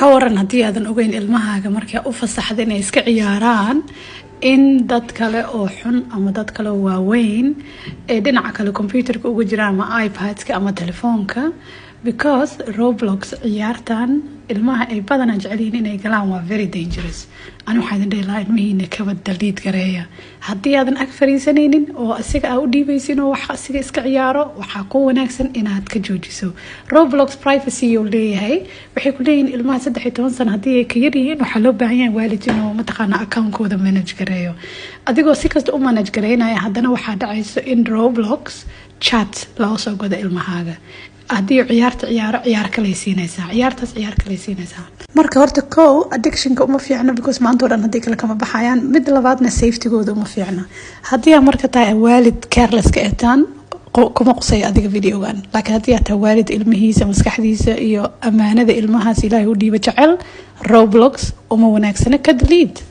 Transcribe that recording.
Ka waran haddii aadan ogeyn ilmahaaga markay u fasaxda inay iska ciyaaraan, in dad kale oo xun ama dad kale oo waaweyn ee dhinaca kale computerka uga jiraan ama iPadka ama telefoonka? Because Roblox, ciyaartan ilmaha ay badanaa jecelyihiin inay galaan, waa very dangerous. Ani waxaa idin dhihi lahaa, ilmihiina kaba delete gareeya. Haddii aadan ag fariisanaynin oo asiga aa u dhiibaysin oo wax asiga iska ciyaaro, waxaa ku wanaagsan inaad ka joojiso. Roblox privacy uu leeyahay. Waxay ku leeyihiin ilmaha 13 sano haddii ay ka yaryihiin, waxaa loo baahan yahay waalid inuu mataqaana accountkooda manage gareeyo. Adigoo si kasta u manage gareynaya, haddana waxaa dhacayso in Roblox chat loo soo godo ilmahaaga. Haddii ciyaarta ciyaaro, ciyaar kalay siinaysaa, ciyaartaas ciyaar kalay siinaysaa. Marka horta kow, addictionka uma fiicno, because maanta o dhan haddii kale kama baxayaan. Mid labaadna, safetygooda uma fiicna. Haddii aa marka tahay waalid careless ka etaan, kuma qusay adiga videogan. Laakiin haddii aad tahay waalid ilmihiisa, maskaxdiisa iyo ammaanada ilmahaas Ilaahay u dhiiba jecel, Roblox uma wanaagsana, ka delete.